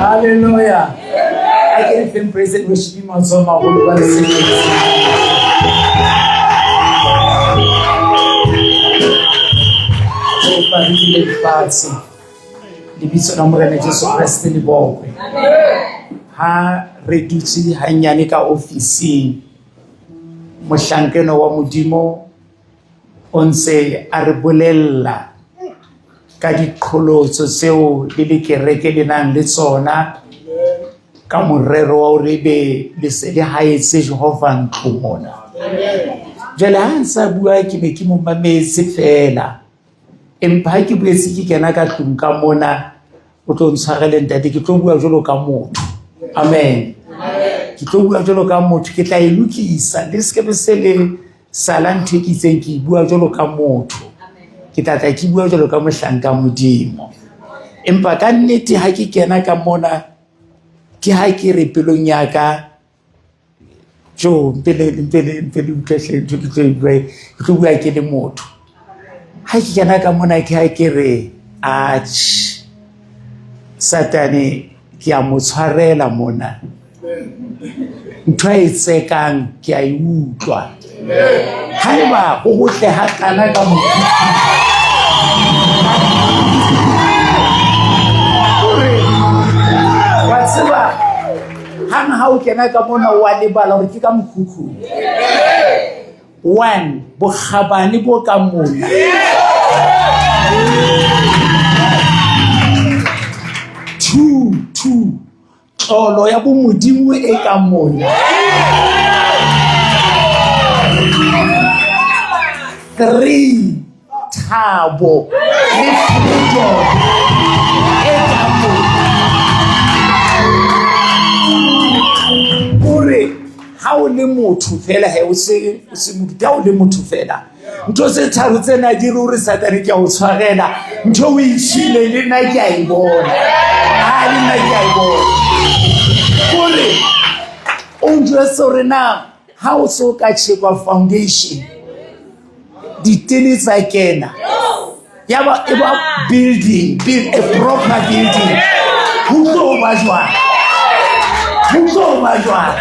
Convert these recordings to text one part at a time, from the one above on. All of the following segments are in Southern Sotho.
Hallelujah. A ke re feng praise and worship matsoho a maholo ba le sebetsa. Kopa re dule lefatshe. Lebitso la Morena Jesu Kreste le bokwe. Ha re dutse hanyane ka ofising, mohlankeno wa Modimo o ntse a re bolella ka diqholotso tseo le le kereke le nang le tsona ka morero wa hore ebe le se le haetse Jehova ntlo mona. Jwale ha ntse a bua ke ne ke mo mametse feela, empa ha ke boetse ke kena ka tlung ka mona, o tlo ntshwarele ntate, ke tlo bua jwalo ka motho. Amen. Ke tlo bua jwalo ka motho, ke tla e lokisa le se ke be se le sala ntho e ke itseng ke e bua jwalo ka motho. Ke tla tla ke bua jwalo ka mohlanka Modimo. Empa ka nnete ha ke kena ka mona, ke ha ke re pelong ya ka, jo mpe le mpe le mpe le utlwe hle ntho ke tlo e bua, ke tlo bua ke le motho. Ha ke kena ka mona ke ha ke re, atjhe, Satane ke a mo tshwarela mona. Ntho a e tsekang ke a e utlwa. Haeba ho hotle ha kana ka mokhukhung, hore wa tseba hang ha o kena ka mona wa lebala hore ke ka mokhukhung. One, bokgabane bo ka mona. Two, two, tlolo ya bomodimo e ka mona. Three, thabo le freedom e ka mona. Hore ha o le motho fela he o se o se moruti, ha o le motho fela ntho tse tharo tsena di re hore Satane ke a o tshwarela, ntho o e tshwile le nna ke a e bona, ha le nna ke a e bona. Kore o njwetse hore na ha o so ka tjhekwa foundation, ditene tsa kena, ya ba e ba building, build a proper building, ho tlo ba jwang? Ho tlo ba jwang?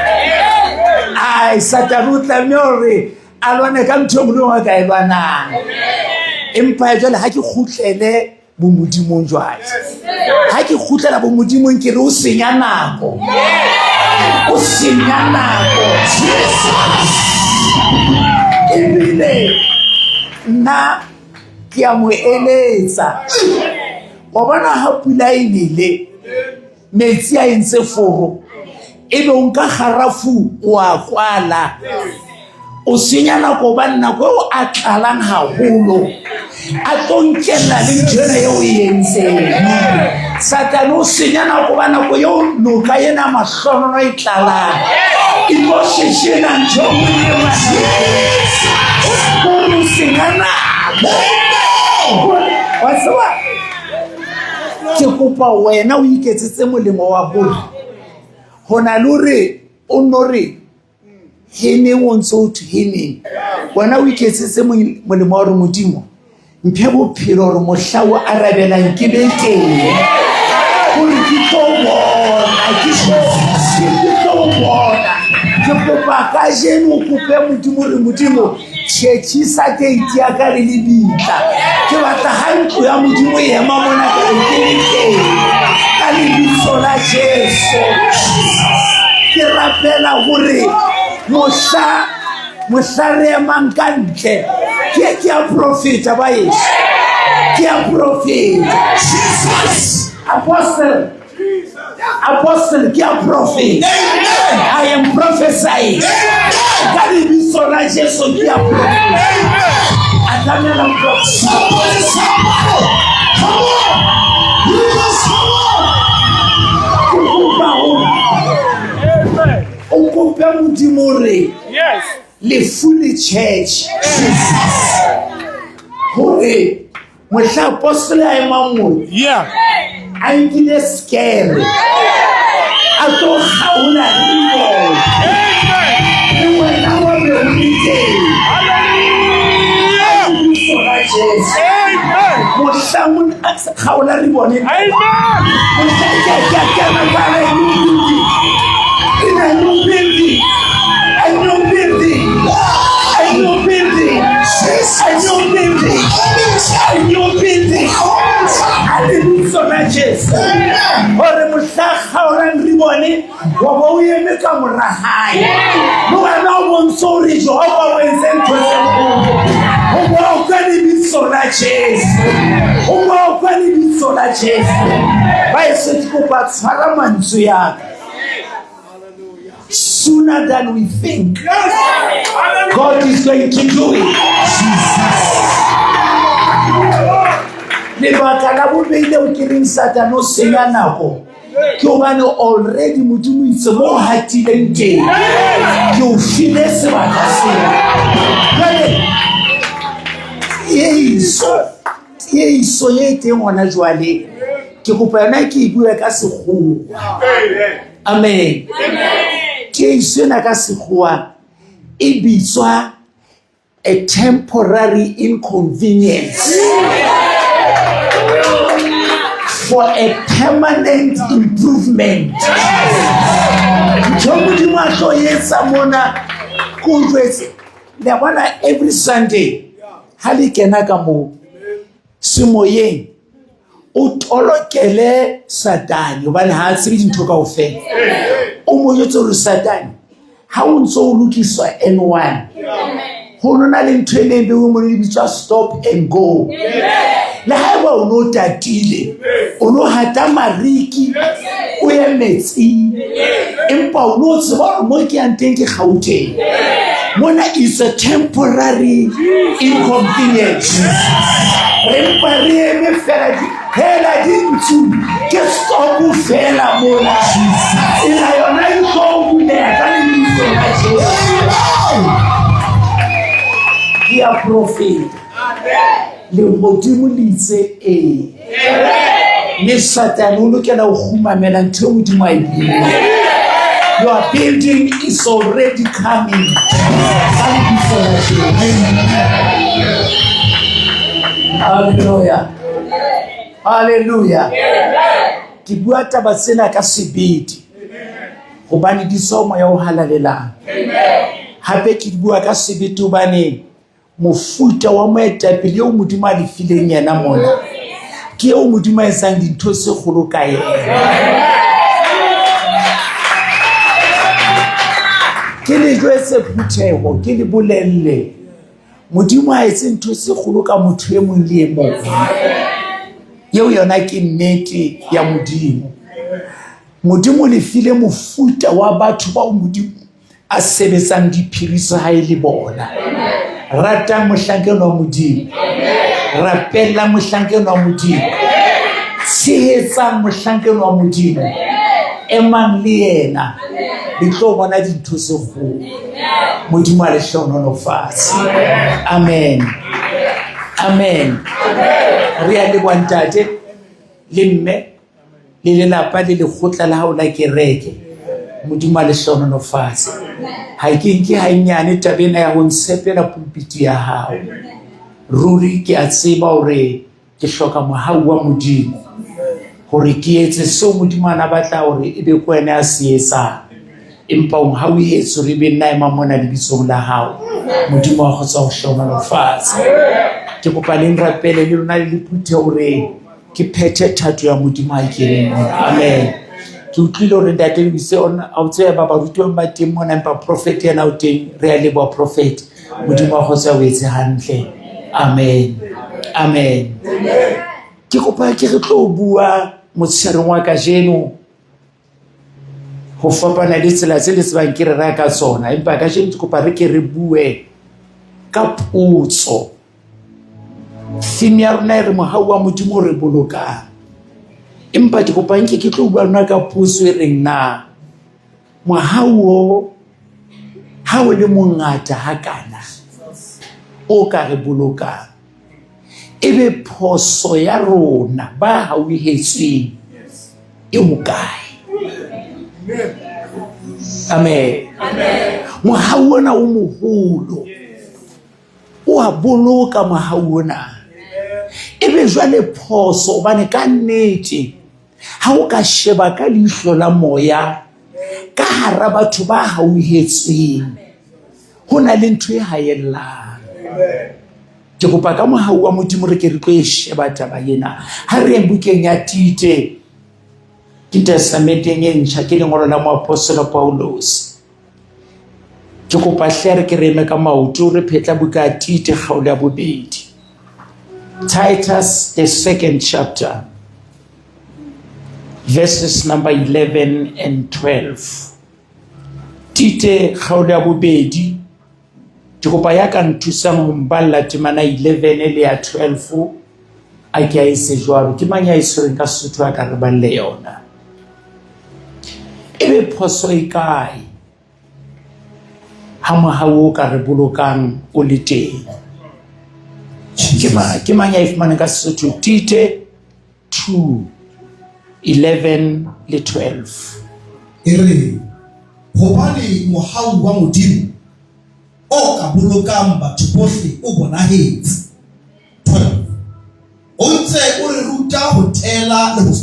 Ai, Satane o tlameha hore a lwane ka ntho e nngwe le nngwe a ka e lwanang. Empa jwale ha ke kgutlele bomodimong jwale, ha ke kgutlela bomodimong ke re o senya nako, o senya nako. Ebile nna ke a mo eletsa, wa bona ha pula e nele, metsi a entse foro, ebe o nka kgarafu wa kwala, o senya nako hobane nako eo a tlalang haholo a tlo nkella le ntho ena eo e entseng. Satane o senya nako ba nako eo noka ena mahlonono e tlalang e tlo sheshena ntho e nngwe le e nngwe. O senya nako. Wa tseba, ke kopa wena o iketsetse molemo wa hore ho na le hore o nno re heneng o ntse o thwe heneng, wena o iketsetse molemo wa hore Modimo mphe bophelo hore mohla o arabelang ke be teng, hore ke tlo bona, ke tlo bona. Ke kopa kajeno o kope Modimo hore Modimo tjhetjhisa keiti ya ka le lebitla, ke batla ha ntlo ya Modimo e ema mona ke re ke le teng ka lebitso la Jesu. Ke rapela hore mohla re emang ka ntle, ke a profeta ba yeso, ke a profeta. Apostle, Apostle, ke a profeta. I am prophesying. Ka lebitso la Jesu ke a profeta. Atamela prophet. Somebody, somebody, come on. Jesus, come on. Ke kopa hore o kope Modimo hore Yes. lefu le church hore mohla apostle a emang moo, a nkile scare a tlo kgaola ribbon, le wena wa be o le teng. Hallelujah. Lebitso la Jesu. Amen. Mohlang kgaola re bone. Mohlang ke a kena ka a new building. In a new building. A new building. A new building. A new building. A new building. A lebitso la Jesu. Hore mohla kgaolang re bone wa ba o eme ka mora hae. Le wena o bontshe hore Jehova o entse ntho tse kgolo. Ho bokwe lebitso la Jesu. Ho bokwe lebitso la Jesu. Ba eso ke kopa tshwara mantswe ya ka. Sooner than we think, God is going to do it. Lebaka la bobedi leo ke reng Satane o senya nako ke hobane already Modimo itse mo o hatileng teng ke o file sebaka seo. Jwale tiehiso ye teng hona jwale ke kopa yona ke e bue ka sekgowa. Amen. Tiehiso ena ka sekgowa e bitswa a temporary inconvenience for a permanent improvement. Ntho Modimo a tlo etsa mona ke o jwetse. Le a bona every Sunday ha le kena ka moo semoyeng o tolokele Satane hobane ha a tsebe dintho kaofela. O mo jwetse hore Satane ha o ntso o lokiswa N1 ho nona le ntho e neng beuwe mo le bitswa stop and go. Le haeba o no tatile o no hata mariki o ye metsing empa o no tseba hore mo ke yang teng ke Gauteng. Mona is a temporary inconvenience. Re mpa re eme fela hela dintsu ke stop fela mona. Tsela yona e tlo buleha ka lebitso la Jesu. Ke a profeta. Lehodimo le itse ee. Mme Satane o lokela ho kgumamela ntho eo Modimo a e buileng. Your building is already coming. Ka lebitso la Jesu. Hallelujah. Hallelujah. Ke bua taba tsena ka sebete hobane di tswa moya o halalelang. Hape ke bua ka sebete hobane mofuta wa moetapele eo Modimo a le fileng yena mona ke eo Modimo a etsang dintho tse kgolo ka yena. Ke le jwetse phutheho, ke le bolelle Modimo a etse ntho tse kgolo ka motho e mong le e mong. Eo yona ke nnete ya Modimo. Modimo le file mofuta wa batho bao Modimo a sebetsang diphiri tsa hae le bona. Ratang mohlankeng wa Modimo. Rapellang mohlankeng wa Modimo. Tshehetsang mohlankeng wa Modimo. Emang le yena. Le tlo bona dintho tse kgolo. Modimo a le hlohonolofatse. Amen. Amen. Re a leboha ntate le mme le lelapa le lekgotla la hao la kereke. Modimo a le hlohonolofatse. Ha ke nke hannyane taba ena ya ho ntshepela pulpiti ya hao. Ruri ke a tseba hore ke hloka mohau wa Modimo hore ke etse seo Modimo a na batla hore e be ko wena ya se etsang. Empa o nhauhetse hore ebe nna emang mona lebitsong la hao. Modimo wa kgotsa ho hlohonolofatse. Ke kopa le nrapele le lona le le phutheho hore ke phethe thato ya Modimo ha ke le mona. Amen. Ke utlwile hore ntate o itse ona a o tseba ba barutuwang ba teng mona empa prophet yena o teng. Re a leboha prophet. Modimo wa kgotsa o etse hantle. Amen. Amen. Ke kopa ke re tlo bua motshehareng wa kajeno ho fapana le tsela tse le tsebang ke rera ka tsona empa kajeno ke kopa re ke re bue ka potso. Theme ya rona e re mohau wa Modimo o re bolokang. Empa ke kopa nke ke tlo bua lona ka potso e reng na mohau o ha o le mongata hakana o ka re bolokang ebe phoso ya rona ba hauhetsweng e hokae? Amen. Mohau ona o moholo o a boloka mohau ona. E be jwale phoso hobane ka nnete ha o ka sheba ka leihlo la moya ka hara batho ba hauhetsweng ho na le ntho e haellang. Ke kopa ka mohau wa Modimo re ke re tlo e sheba taba ena. Ha re yeng bukeng ya Tite, ke Testamenteng e ntjha, ke lengolo la moapostola Paulus. Ke kopa hle re ke re eme ka maoto re phetla buka ya Tite kgaolo ya bobedi. Titus the second chapter verses number 11 and 12. Tite kgaolo ya bobedi ke kopa ya ka nthusang ho mballa temana 11 le ya 12 a ke a etse jwalo. Ke mang ya e tshwereng ka Sesotho a ka re balle yona? Ebe phoso e kae ha mohau o ka re bolokang o le teng? Ke mang ya e fumaneng ka Sesotho? Tite 2 11 le 12. E re, Hobane mohau wa Modimo o ka bolokang batho bohle o bonahetse. 12 O ntse o re ruta ho tela le ho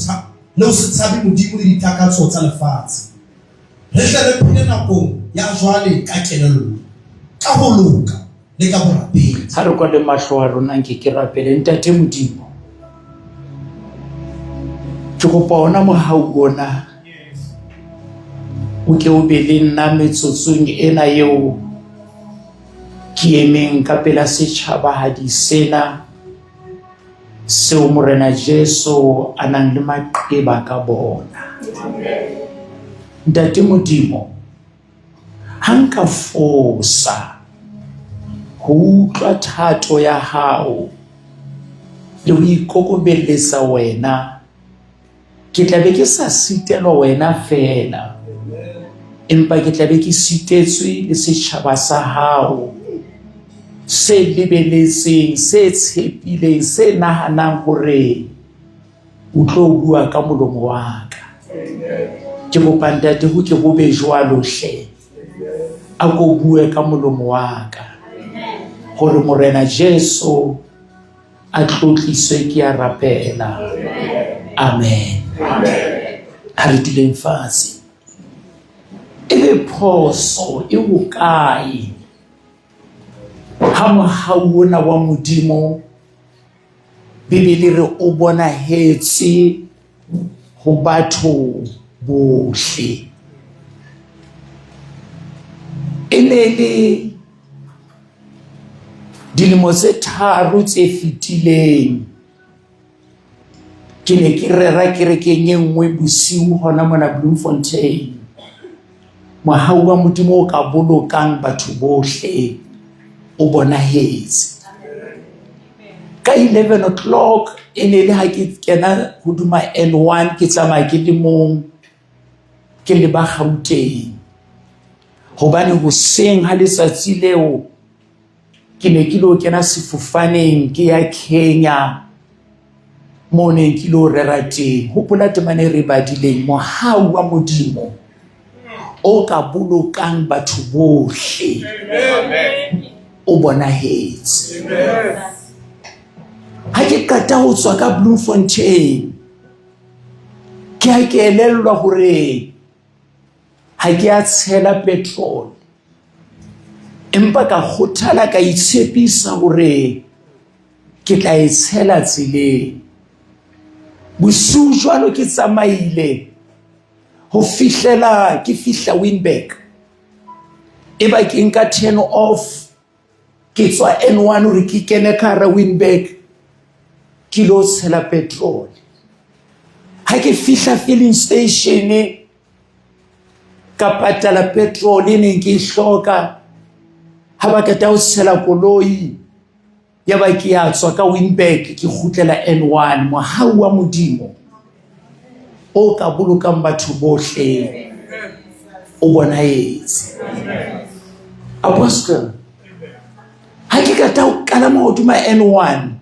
le ho se tshabe Modimo le ditakatso tsa lefatshe, re tle re phele nakong ya jwale ka kelello, ka ho loka le ka borapedi. Ha re kwale mahlo a rona nke ke rapele. Ntate Modimo, ke kopa ona mohau ona o ke o be le nna metsotsong ena eo ke emeng ka pela setjhabahadi sena seo Morena Jesu a nang le maqeba ka bona. Ntate Modimo, ha nka fosa ho utlwa thato ya hao le ho ikokobelletsa wena, ke tla be ke sa sitelwa wena feela, empa ke tla be ke sitetswe le setjhaba sa hao se lebeletseng, se tshepileng, se nahanang hore o tlo bua ka molomo wa ka. Ke kopa Ntate ho ke ho be jwalo hle. A ko bue ka molomo wa ka hore Morena Jesu a tlotliswe ke a rapela. Amen. Ha re duleng fatshe. Ebe phoso e hokae ha mohau ona wa Modimo Bibele re o bonahetse ho batho bohle. E ne le dilemo tse tharo tse fetileng ke ne ke rera kerekeng e nngwe bosiu hona mona Bloemfontein. Mohau wa Modimo o ka bolokang batho bohle o bonahetse. Ka 11 o'clock e ne le ha ke kena hodima N1 ke tsamaya ke le mong ke leba Gauteng. Hobane hoseng ha letsatsi leo ke ne ke lo kena sefofaneng ke ya Kenya mo neng ke lo rera teng. Hopola temana e re badileng, mohau wa Modimo o ka bolokang batho bohle o bonahetse. Ha ke qeta ho tswa ka Bloemfontein, ke ha ke elellwa hore ha ke a tshela petrol, empa ka kgothala ka itshepisa hore ke tla e tshela tseleng. Bosiu jwalo ke tsamaile ho fihlela ke fihla Winburg, eba ke nka turn off ke tswa N1 hore ke kene ka hara Winburg ke lo tshela petrol. Ha ke fihla filling station ka patala petrol e neng ke e hloka, ha ba qeta ho tshela koloi ya ba ke ya tswa ka Winburg ke kgutlela N1. Mohau wa Modimo o ka bolokang batho bohle o bonahetse. Apostle, ha ke qeta ho kalama hodima N1,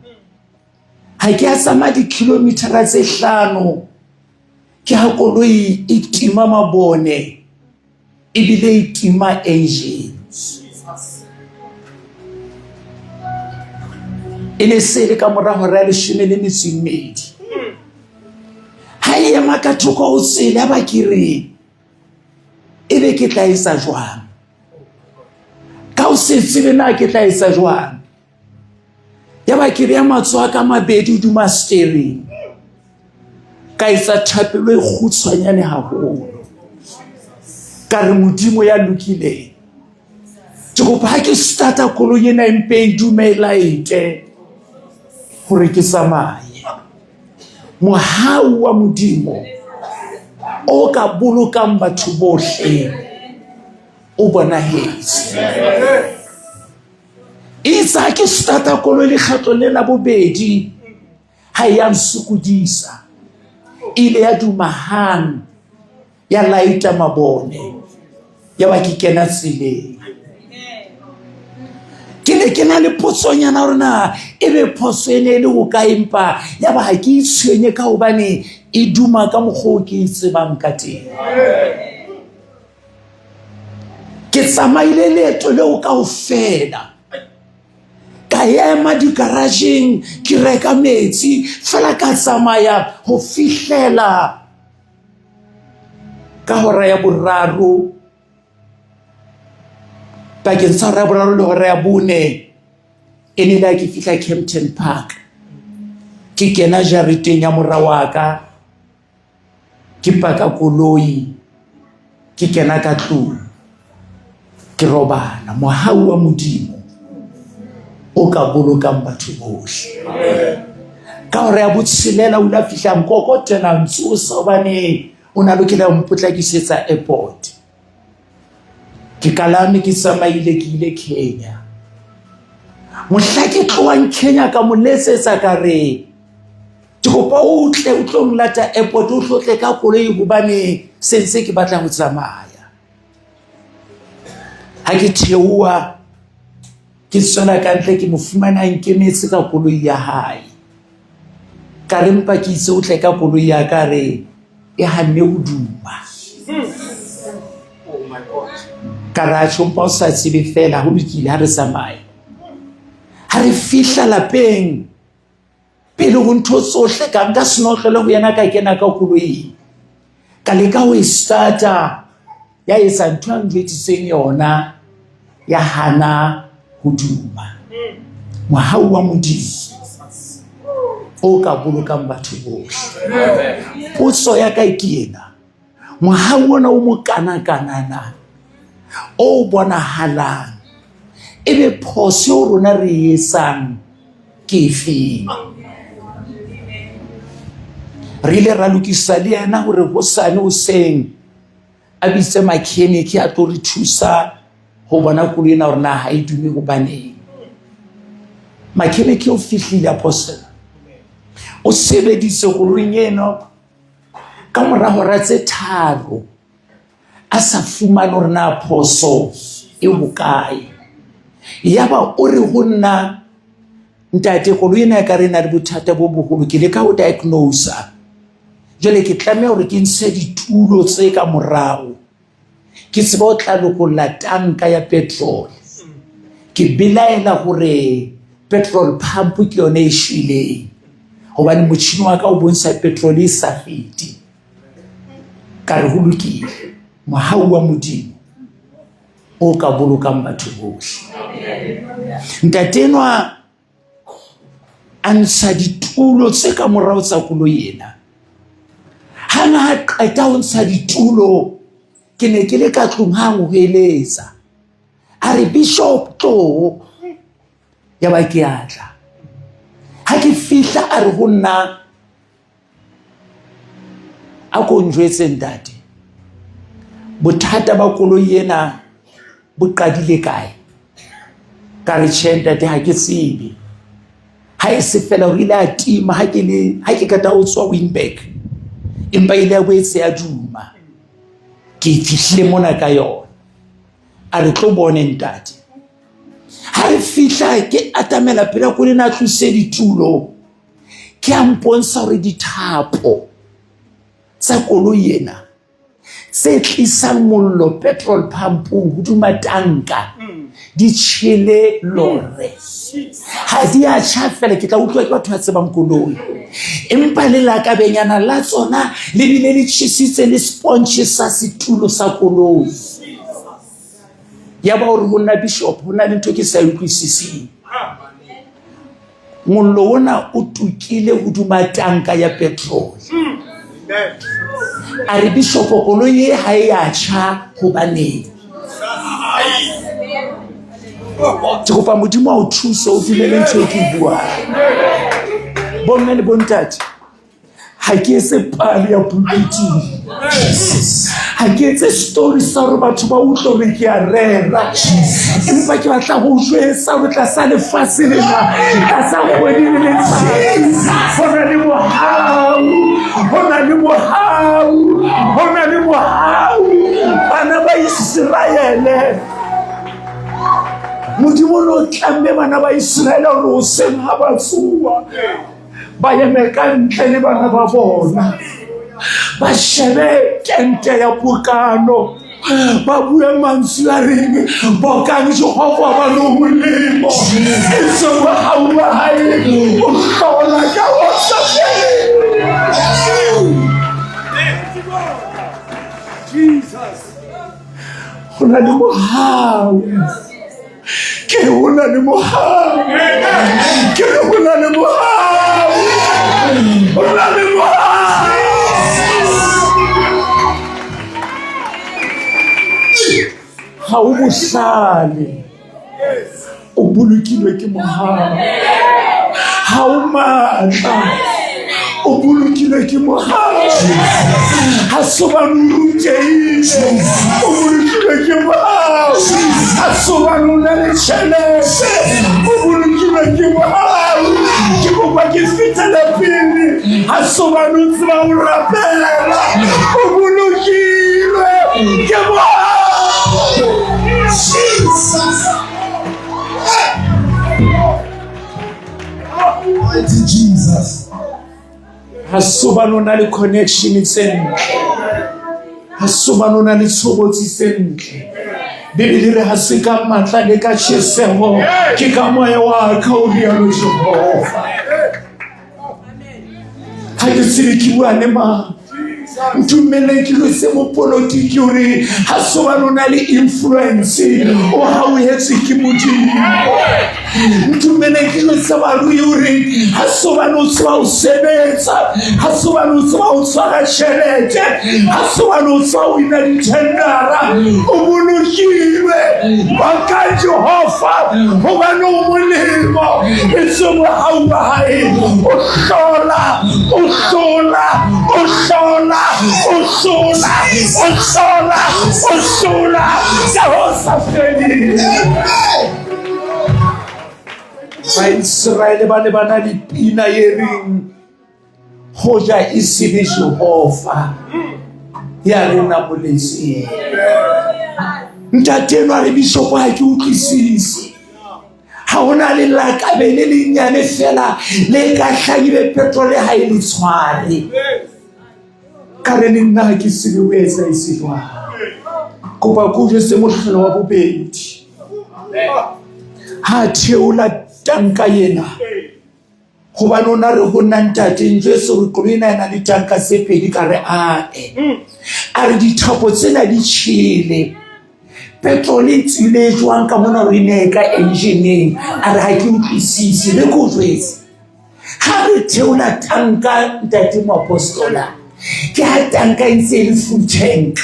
ha ke a tsamaya di-kilometer tse hlano, ke ha koloi e tima mabone ebile e tima engine. E ne se le ka mora hora ya leshome le metso e mmedi. Ha e ema ka thoko ho tsela ba ke re e be ke tla etsa jwang? Ka o se tsebe na ke tla etsa jwang? Yaba ke beha matsoho a ka mabedi hodima steering. Ka etsa thapelo e kgutshwanyane haholo. Ka re Modimo ya lokileng. Ke kopa ha ke starta koloi ena empe e dume e laete hore ke tsamaye. Mohau wa Modimo o ka bolokang batho bohle o bonahetse. Itse ha ke starta koloi lekgetlo le la bobedi ha e ya nsokodisa. E ile ya duma hang ya laita mabone ya ba ke kena tseleng. Ke ne ke na le potsonyana hore na ebe phoso e ne e le hokae, empa ya ba ha ke itshwenye ka hobane e duma ka mokgwa o ke e tsebang ka teng. Ke tsamaile leeto leo kaofela, ka ema digarageng ke reka metsi fela, ka tsamaya ho fihlela ka hora ya boraro, pakeng tsa hora ya boraro le hora ya bone e ne le ha ke fihla Kempton Park. Ke kena jareteng ya mora wa ka, ke paka koloi, ke kena ka tlung, ke robala. Mohau wa Modimo o ka bolokang batho bohle. Ka hora ya botshelela o ile a fihla nkokotela ntsosa hobane o na lokela ho mpotlakisetsa airport. Ke kalame ke tsamaile ke ile Kenya. Mohla ke tlohang Kenya ka mo letsetsa ka re ke kopa o tle o tlo nlata airport, o tlo tle ka koloi hobane se ntse ke batla ho tsamaya. Ha ke theoha ke tswela ka ntle ke mo fumana a nkemetse ka koloi ya hae. Ka re mpa ke itse o tle ka koloi ya ka, re e hanne ho duma. Ka re atjho mpa o sa tsebe fela, ho lokile ha re tsamaye. Ha re fihla lapeng pele ho ntho tsohle ka nka senotlolo ho yena ka kena ka koloing. Ka leka ho e starta ya etsa ntho a njwetsitseng yona ya hana ho duma. Mohau wa Modimo o ka bolokang batho bohle. Potso ya ka ke ena, mohau ona o mokana-kana na o bonahalang ebe phoso eo rona re e etsang ke efeng? Re ile ra lokisa le yena hore hosane hoseng a bitse mechanic a tlo re thusa ho bona koloi ena hore na ha e dume hobaneng. Mechanic o fihlile apostle, o sebeditse koloing eno ka mora hora tse tharo a sa fumane hore na phoso e hokae. Yaba o re ho nna, ntate koloi ena ekare e na le bothata bo boholo, ke leka ho diagnose-a. Jwale ke tlameha hore ke ntshe ditulo tse ka morao ke tsebe ho tla lokolla tanka ya petrol. Ke belaela hore petrol pump ke yona e shweleng hobane motjhini wa ka o bontsha petrol e sa fete. Ka re ho lokile, mohau wa Modimo o ka bolokang batho bohle. Ntate enwa a ntsha ditulo tse ka morao tsa koloi ena. Hang ha qeta ho ntsha ditulo, ke ne ke le ka tlung ha nhweletsa. A re Bishop tlo. Ya ba ke a tla. Ha ke fihla a re ho nna a ko njwetse ntate, bothata ba koloi ena bo qadile kae? Ka re tjhe ntate ha ke tsebe. Ha e se fela hore ile a tima ha ke le ha ke qeta ho tswa Wynberg, empa ile ya boetse ya duma. Ke fihlile mona ka yona. A re tlo bone ntate. Ha re fihla ke atamela pela koloi ena a tlose ditulo. Ke a mpontsha hore dithapo tsa koloi ena Tse tlisang mollo petrol pumpong hodima tanka di tjhele lore. Ha di a tjha fela, ke tla utlwa ke batho ba tsebang koloi. Empa lelakabenyana la tsona le bile le tjhesitse le sponge sa setulo sa koloi. Ya ba hore ho nna bishop, ho na le ntho ke sa e utlwisiseng. Mollo ona o tukile hodima tanka ya petrol. A re bishopo koloi e ha e a tjha hobaneng? Ke kopa Modimo a o thuse o dumele ntho e ke e buang. Bomme le bontate, ha ke etse pale ya pulpiting, ha ke etse story sa gore batho ba utlwe gore ke a rera, empa ke batla go jwetsa gore tlasa lefatshe lena, tlasa kgwedi le letsatsi, go na le mohau, go na le mohau, go na le mohau. Bana ba Iseraele, Modimo o ne o tlamme bana ba Iseraele gore hoseng ha ba tsoha ba eme ka ntle le bana ba bona, ba shebe tente ya pokano, ba bue mantswe a reng bokang Jehova ba no molemo, e se mohau wa hae o hlola ka ho sa feleng. Go na le mohau. Ke re ho na le mohau. Ke re ho na le mohau. Ho na le mohau. Ha o bohlale, o bolokilwe ke mohau. Ha o matla, o bolokilwe ke mohau. Ha sobane o rutehile, o bolokilwe ke mohau. Ha sobane o na le tjhelete, o bolokilwe ke mohau. Ke kopa ke fetele pele. Ha sobane o tseba ho rapela, o bolokilwe ke mohau. Jesus. Mighty Jesus. Ha sobane o na le connection tse ntle, ha sobane o na le tshobotsi tse ntle. Bibele re ha se ka matla le ka tjheseho, ke ka moya wa ka, o rialo Jehova. Ha ke tsebe ke bua le mang. Ntumelleng ke jwetse mopolotiki hore ha sobane o na le influence, o hauhetswe ke Modimo. Ntumelleng ke jwetse barui hore ha sobane o tseba ho sebetsa, ha sobane o tseba ho tshwara tjhelete, ha sobane o tseba ho wina dithendara, o bolokilwe baka Jehova hobane o molemo, etswe mohau wa hae o hlola, o hlola, o hlola, o hlola, o hlola, o hlola ka ho sa feleng. Baiseraele ba ne ba na le pina e reng hoja e se be Jehova ya re namoletseng. Ntate enwa re bishopo ha ke utlwisise. Ha ho na le lakabe le lenyane fela le ka hlahibe petrole ha e le tshware. Ka re le nna ha ke tsebe o etsa e se jwang. Kopa ko jwetse mohlolo wa bobedi. Ha theola tanka ena, hobane o na re ho nna ntate Jesu re koloi ena e na le tanka tse pedi, ka re ae. A re dithapo tsena di tjhele, petrol e tswile jwang ka mona re ne ka enjeneng? A re ha ke utlwisise, le ko jwetse. Ha re theola tanka ntate moapostola, ke ha tanka e ntse e le full tank.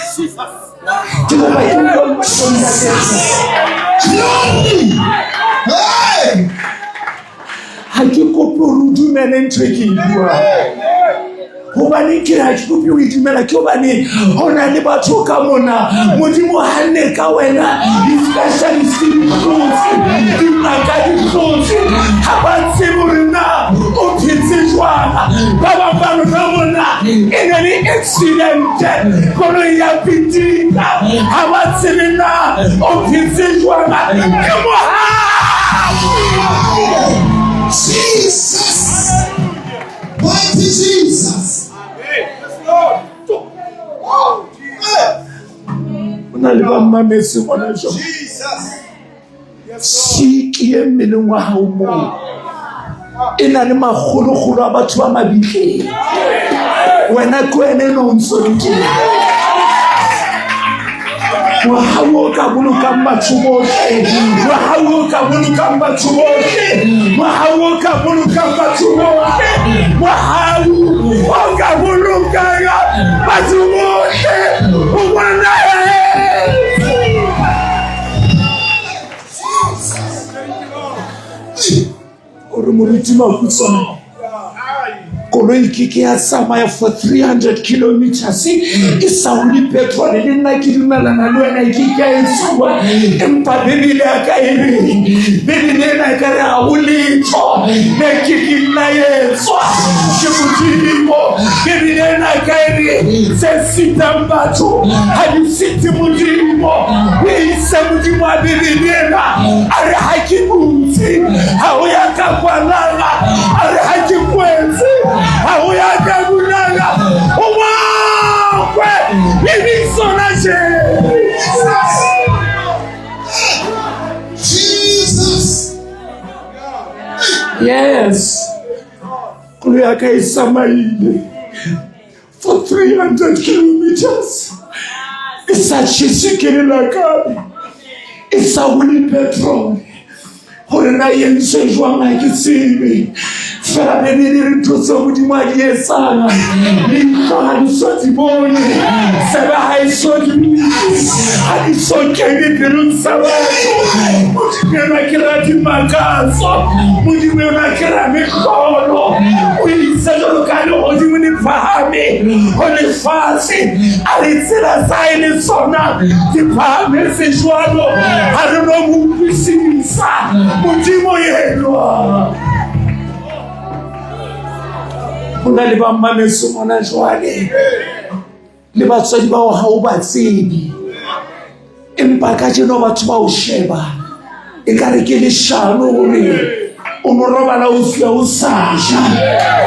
Ke kopa ke utlwe ntate. Glory. Hey. Ha ke kope hore o dumele ntho e ke e buang. Hobane ke re ha ke kope ho e dumela, ke hobane ho na le batho ka mona Modimo hanne ka wena, di-specialist di hlotse, dingaka di hlotse, ha ba tsebe hore na o phetse jwang. Ba bang ba lona mona e ne le accident, koloi ya pitika, ha ba tsebe na o phetse jwang. Ke mohau. Jesus. Mighty Jesus. Ho na le ba mmametse gona jwale. Siki e mmeleng wa hao moo e na le makgolokgolo a batho ba mabitleng. Wena ke wena eno o ntso le teng. Mohau o ka bolokang batho bohle, mohau o ka bolokang batho bohle, mohau o ka bolokang batho bohle, mohau o ka bolokang batho bohle. O bona o re moruti Makhutshwane, koloi ke ke ya tsamaya for 300 kilometers e sa hole petrol. Le nna ke dumelana le wena, ke ke a e tsuba, empa Bebele ya ka e reng? Bebele ena e ka re ga o letho ne ke ke nna etswa ke Modimo. Bebele ena e ka e re se sitang batho ha di site Modimo. O itse Modimo wa Bebele ena a re ha ke butse ha o ya ka kwalala, a re ha ke kwetse ha o ya ka bulala. O bakwe lebitso la Jesu. Jesus. Yes, koloi ya ka e tsamaile for 300 kilometers e sa tjhese ke lelakabe, e sa hole petrol. Gore na e entswe jwang ha ke tsebe, fela Bebele re ntho tseo Modimo a di etsang, leihlo ha di so di bone, tsebe ha e so di utlwe, ha di so kene pelong tsa batho. Modimo ena ke ra dimakatso, Modimo ena ke ra mehlolo. O itse jwalo ka lehodimo le phahame ho lefatshe, a re tsela tsa hae le tsona di phahametse jwalo. Ha re no mo utlwisisa Modimo enwa. Ho na le ba mmametso mona jwale, le batswadi bao ha o ba tsebe, empa kajeno batho ba o sheba e ka re ke leshano gore o no robala o fiwa o sa ja.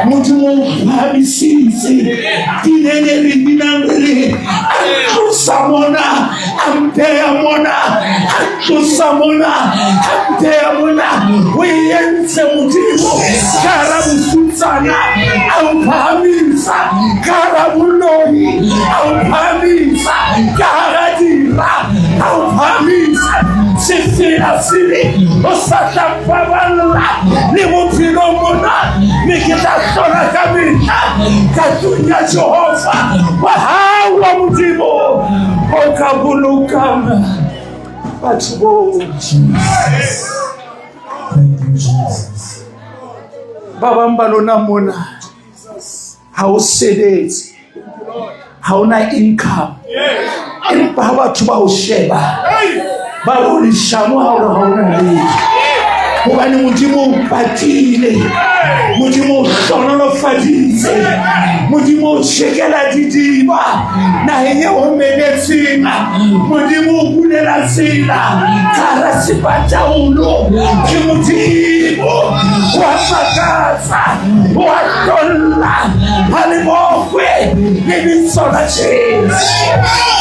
Modimo o phahamisitse. Pinene re binang re re a ntlosa mona a mpeya mona, a ntlosa mona a mpeya mona. O e entse Modimo ka hara bofutsana, a o phahamisa ka hara boloi, a o phahamisa ka hara dira, a o phahamisa. Sefela se re o sa tla mpaballa le bophelong mona, mme ke tla hlola ka mehla ka tlung ya Jehova. Mohau wa Modimo o ka bolokang batho bohle. Thank you, Jesus. Ba bang ba lona mona ha o sebetse, ha ona income, empa ha batho ba o sheba ba re o leshano ha ore ha ona letho, hobane Modimo o patile, Modimo o hlohonolofaditse, Modimo o tjhekela didiba naheng e omeletseng, Modimo o bulela tsela ka hara sepataolo. Ke Modimo wa makatsa, wa hlolla. Ha le bokwe lebitso la Jesu.